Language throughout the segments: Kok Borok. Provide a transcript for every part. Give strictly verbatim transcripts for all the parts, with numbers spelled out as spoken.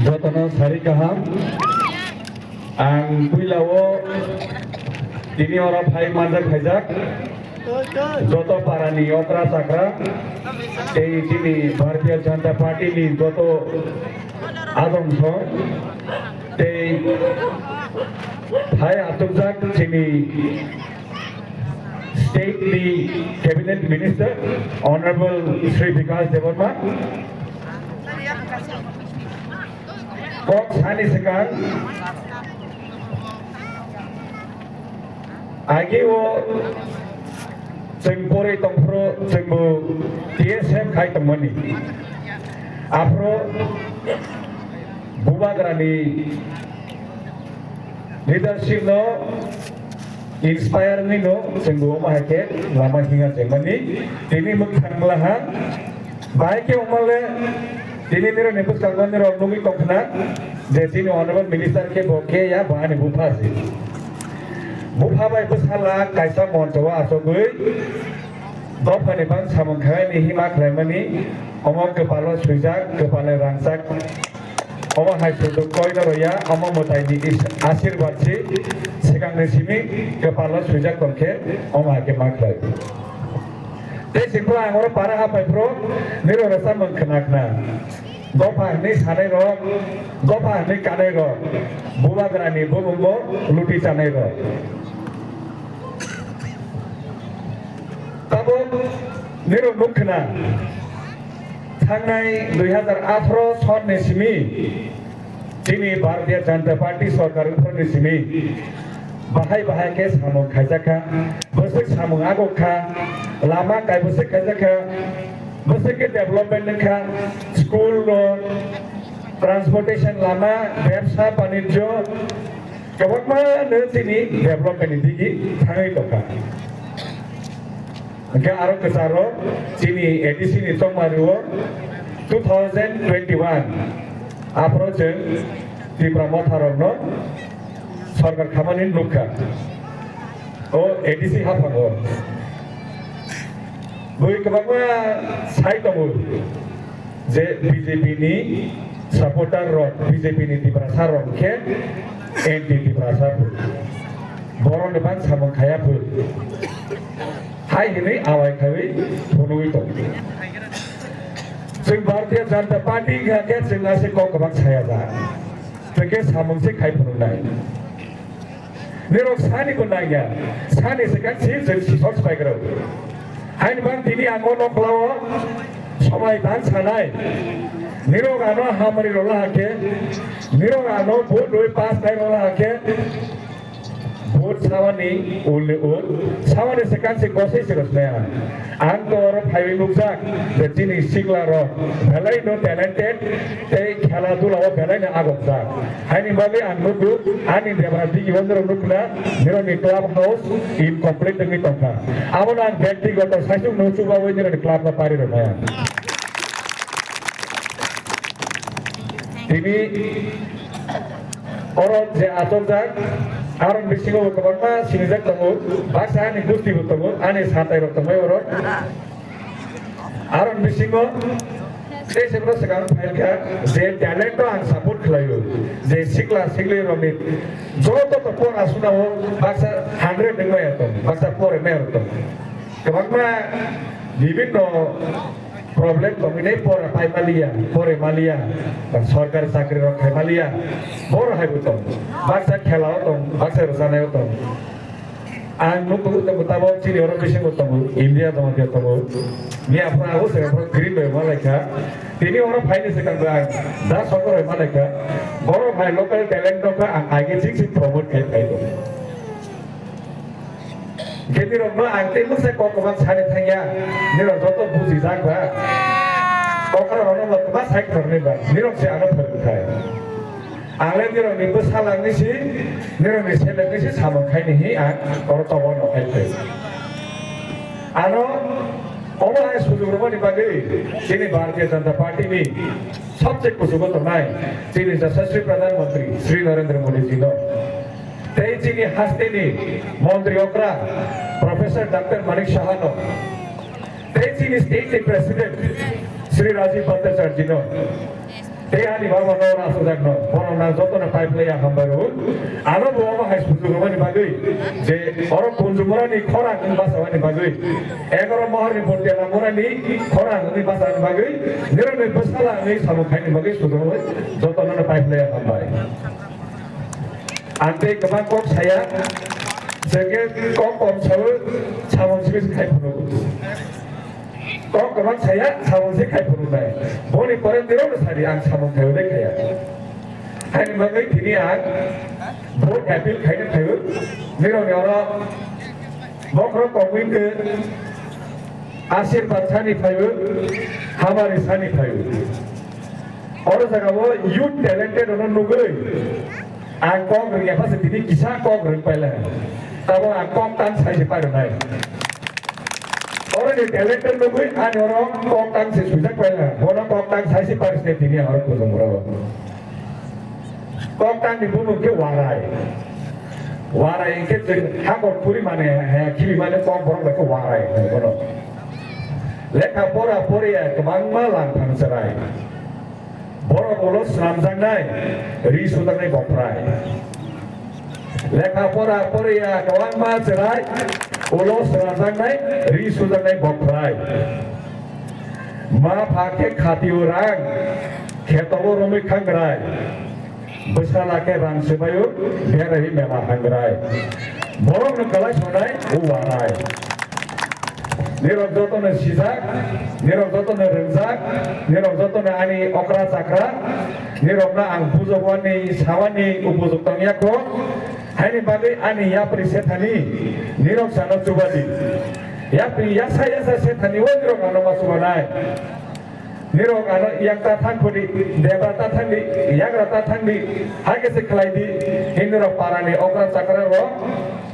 Jotono sari kaham. Ang puilao tini oro phai manjak khaijak joto parani okra chakra tei chini Bharatiya Janata Party ni joto adong song tei phai achukjak chini State ni Cabinet Minister Honorable Shri Bikash Debbarma kok sani swkang agi o chwng porwi tongphuru chwngbo T S F khai tongmani aphuru Bubagrani leadership no inspire ni no chwng bo omo hai khe lama hinga chengmani tini mwkhang laha bai khe omo le tini nirok ni bwskango nirok nugwi tongkhna je chini honorable minister khe bo khe ya bo ani bupha se bupha bai bwsala kaisa moncho o achogwi dophani bang samung khaini hima khlaimani omo kwpalo swijak kwpalni rangchak. Omo hai sudu koino roya, omo mwtaini is-, asirwad si, swkangni simi kwpalo swijak tongkhe, omo hai khe ma khlai. Tei singkho ang oro para hapai phuru, niro rwchapmung khna khna. Dopha hwnwi sanai rok, dopha hwnwi kanai rok, bubagrani bumungo luti chanai rok. Tabuk niro nuk khna. Thangnai dui hazar atharo sonni simi chini Bharatiya Janata Party sorkar wngphuruni simi bahai bahai khe samung khaijakha, bwswk samung agokha, lama kaibwswk khaijakha, bwswk khe development wngkha, school rok, transportation lama, bebsa banijyo, kwbangma no chini development ni digi thangwi tongkha. Hwnkhe aro kwcharo chini A D C ni chongmari o two thousand twenty-one aphuru chwng Tipra motha rokno sorkar khamani nukha. O A D C haphango bui kwbangma sai tongo. Je B J P ni supporter rok, B J P ni Tiprasa rok khe anti Tiprasa bw. Borok ni bang samung khaya bw. Hai hinwi awai khaiwi phunugwi tong. Chwng Bharatiya Janata Party wngkha khe chwng ase kok kwbang saya ja. Chwng khe samung se khai phunuknai. Nirok sani bo nangya, sani swkang si chwng sisok swpaikrok. Haini bang tini ang o noklao somai dan sanai. Nirok ano hamari rola hakhe, nirok ano vote roi pass nai rola hakhe, vote sawani ulni ul, sawani swkang si gosai si rosnaya. Ang to oro phaiwi nukjak je chini sikla rok belai no talented tei khela dula o belai no agokjak. Haini bagwi ang nugo ani debra digi o norok nukna nirokni club house incomplete wngwi tongkha. Abono ang byaktigoto saisuk no chubawi nirokni club no pari rwmaya. Tini oro je achokjak, aroni bisingo bo kwbangma sinijak tongo, baksa ani gusti bo tongo, ani satai rok tongbai oro. Aroni bisingo tei se bwrok swkang phaikha je talent no ang support khlaio, je sikla sikli rokni joto to pora sunao baksa hundred ni maya tong, baksa pore maya rok tong. Kwbangma bibinno problem tongwi nei pora pai maliya, pore maliya, ba sorkari chakri rok khai maliya, boro hai bo tong, baksa khela o tong, baksa rwchanaio tong. Ang nukgo tabuk chini oro bisingo tongo, India jamatia tongo. Ni aphuru abo se aphuru green bai ma laikha. Tini oro phaini swkang bo ang da sokor bai ma laikha. Borok hai local talent no kha ang aige chik chik promote khai phai do. Hwnkhe nirok no ang tei mungsa kok kwbang sani thangya. Nirok joto bujijak ba. Okra rok no kwbang sai thorni ba. Nirok se ano phwrwng khai. Ang le nirokni bwsalangni si, nirokni selengni si samung khaini hi ang oro tobol no khai phai. Ano omo hai sujuk rwmani bagwi chini Bharatiya Janata Party ni sabse kuchugo tongnai chini Yashaswi Pradhan Mantri Shri Narendra Modi ji no tei chini haste ni Montri okra Professor Doctor Manik Saha no Tei chini state ni president Sri Rajiv Bhattacharjee no, tei ani baba no, Rajajak no, bono na joto no pai phlai ya hambai rw. Ano bo omo hai sujuk rwmani bagwi je oro Kunjumura ni khorang wng basa wani bagwi, egaroh mohor ni Botela mura ni khorang wngwi basa wani bagwi, nirok ni bwsala wngwi samung khai ni bagwi sujuk rwmani joto no pai phlai ya hambai. Ang tei kwbang kok saya, je khe kok kom sawi samung simi khai phuru. Kok kwbang saya, samung se khai phuru nai. Boni pore nirok no sadi ang samung khai de khaya. Haini bagwi tini ang vote appeal khaina phaio. Nirok ni oro bokhorok kongwi khe asirpad sani phaio, hamari sani phaio. Oro jaga o youth talented ono nugwi ang kok rwngya phase tini kisa kok rwng paila. Tabo ang kok tang sai se parinai. Oro ni talented nugwi ani oro kok tang se sujak paila. Bono kok tang sai se parisne tini ang oro kujung ro. Kok tang ni bumung khe warai. Warai khe hakor khuri mane, he khibi mane kok borok bai khe warai bono. Lekha pora poriya kwbangma lang thang chwrai. Borok ulo swnamjaknai, ri sujaknai bokhrai. Lekha pora poriya kwbangma chwrai, ulo swnamjaknai, ri sujaknai bokhrai. Ma pha khe khatio rang, kheto o romwi khangrai. Bwsala khe rang swbaio, beraiwi mela hangrai. Borokno kwlai sonai, o warai. Nirok jotono sijak, nirok jotono rwngjak, nirok jotono ani okra chakra, nirokno ang bujokmani samani upojukto wngya kho. Haini bagwi ani yapri sethani nirok sano chubadi. Yapri yasa yasa sethani o nirok ano ma chubanai. Nirok ano yak ta thang khudi, debra ta thang di, yagra ta thang di, hakhe se khlai di, hini rok para ni okra chakra rok,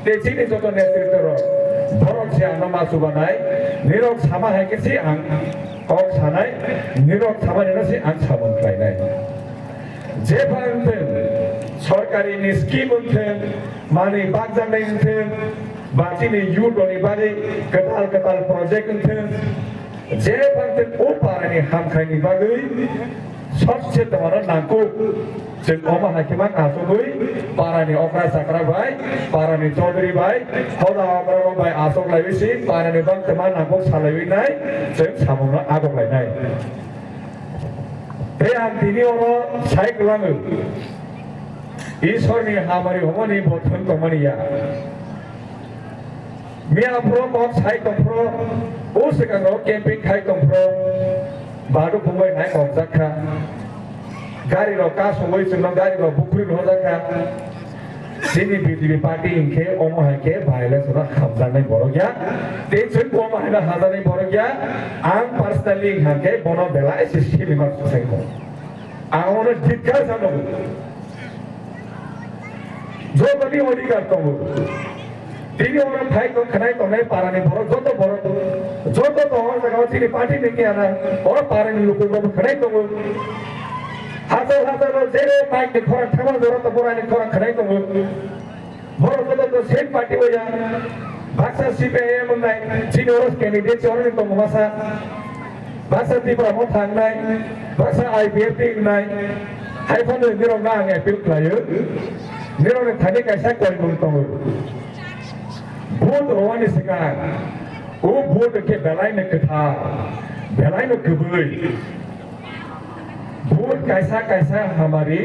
tei chini joto netritwa rok, borok se ano ma chubanai, nirok sama hai khe se ang kok sanai, nirok sama ni no se ang samung khlai nai. Jepha wngthwng, sorkari ni scheme wngthwng, manwi bakjaknai wngthwng, ba chini youth rokni bagwi kwtal kwtal project wngthwng, jepha wngthwng o parani hamkhaini bagwi sobse tongmano nangkuk. Chwng omo hai khe ma achugwi parani okra chakra bai, parani chaudhuri bai, hoda okra rok bai achuk laiwi si parani bang tongma nangkuk salaiwi nai chwng samungno agok lainai. Tei ang tini oro sai kwlango, Ishwarni hamari hwnmani bo thwng tongmani ya. Miya phuru kok sai tong phuru, o swkango camping khai tong phuru, badu phungbai nai kok jak kha. Gari rok kasugwi chwngno gari rok bukhuri rwjak kha. Chini B J P party hinkhe omo hai khe violence no hamjaknai borok ya. Tei chwng bo omo hai no hamjaknai borok ya. Ang personally hinkhe bono belai se simi ma swngkho. Ang bono dhikkar jano. Jotoni odhikar tongo. Tini oro phai tong khnai tongnai parani borok joto borok joto tongo jaga o chini party ni kiana oro parani lukurok khnai tongo. Hajar hajar o jero mic ni khorang thangma jora to borani khorang khnai tongo. Borok joto to same party o ya. Baksa C P I M wngnai chini oro candidate se oro ni tongo masa. Baksa Tipra Motha wngnai, baksa I P F T wngnai. Hai phano nirok no ang appeal khlaio. Nirok ni thani kaisa koimung tongo. Vote rwani swkang. O vote khe belai no kwthar, belai no kwbwi. Vote kaisa kaisa hamari.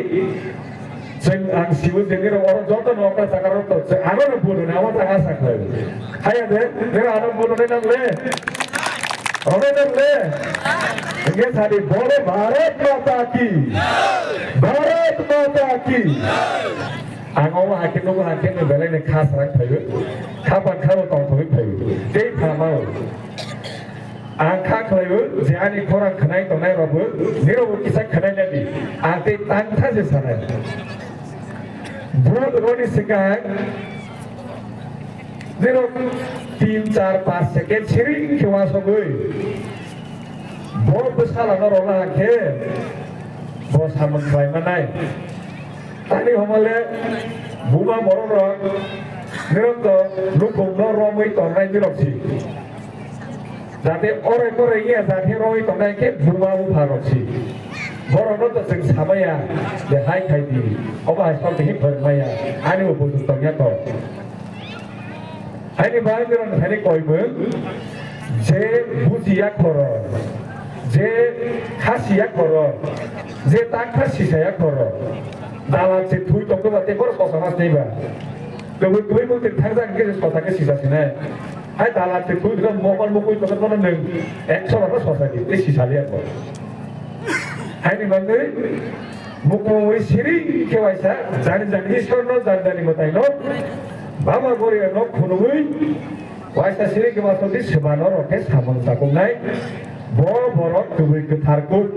Chwng ang siwi je nirok oro joto no okra chakra rok to chwng ano no vote rwna amo ta asa khlai. Haya de, nirok ano vote rwnai nang le. Rwnai nang le. Hingke sadi bole Bharat Mata ki. Bharat Mata ki. Ang omo hakhe nugo hakhe no belai ni kha srak phaio. Kha pan kha no tong thogwi phaio. Tei pha mao. Ang kha khlaio je ani khorang khnai tongnai rokbo nirokbo kisa khnai nadi. Ang tei tang tha se sanai. Vote roni swkang nirok tin, char, panch second siring khe wasogwi bo bwsala no rwna khe bo samung khlai manai. Tani homole buma borok rok nirok to nukhung no romwi tongnai nirok si. Jate orai korai ya jate roi tongnai khe buma bupha rok si. Borok no to chwng samaya de hai khai di. Obo hai sok de hin phar maya. Ani bo bujuk tongya to. Haini bai borok thani koimung je bujiya khoro, je khasiya khoro, je takha sisaya khoro. Dala se thui tongkhe ba te borok kosa mas nei ba. Kwbwi kwbwi mukti thangjak hwnkhe se sosa khe sisa sinai. Hai dala se thui tongkhe mokol mukui tongkhe bono nwng ekso bar no sosa di, tei sisa liya bo. Haini bagwi mukmungwi siri khe waisa jani jani Ishwarno jani jani mwtaino Baba Goriano khunugwi waisa siri khe wasodi swbano rok khe samung chakuknai. Bo borok kwbwi kwthar kuk.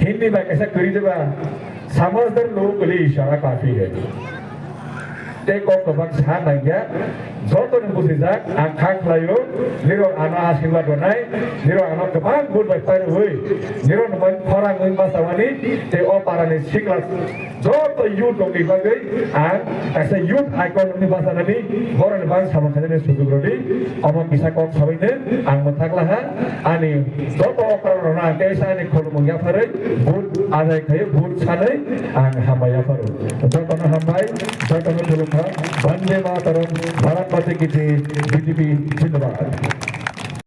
Hindi bai kaisa kwrwi diba, "Samajhdar log ke liye ishara kafi hai." Tei kok kwbang sa nangya, joto ni bujijak, ang kha khlaio, nirok ano asirwad rwnai, nirok ano kwbang vote bai pairwi, nirok ni bai khorang wng bachawani, tei o para ni sikla joto youth rok ni bagwi ang kaisa youth icon wngwi bachanani borok ni bagwi samung khainani sujuk rwdi, omo kisa kok sabaino ang mwthak laha. Ani joto okra rok no ang teisa ani khulumung yapharwi vote ajai khai vote sanwi ang hambai yapharo. Joto no hambai, joto no khulumkha. Bande Mataram, Bharat Mata ki Jai, B J P zindabad.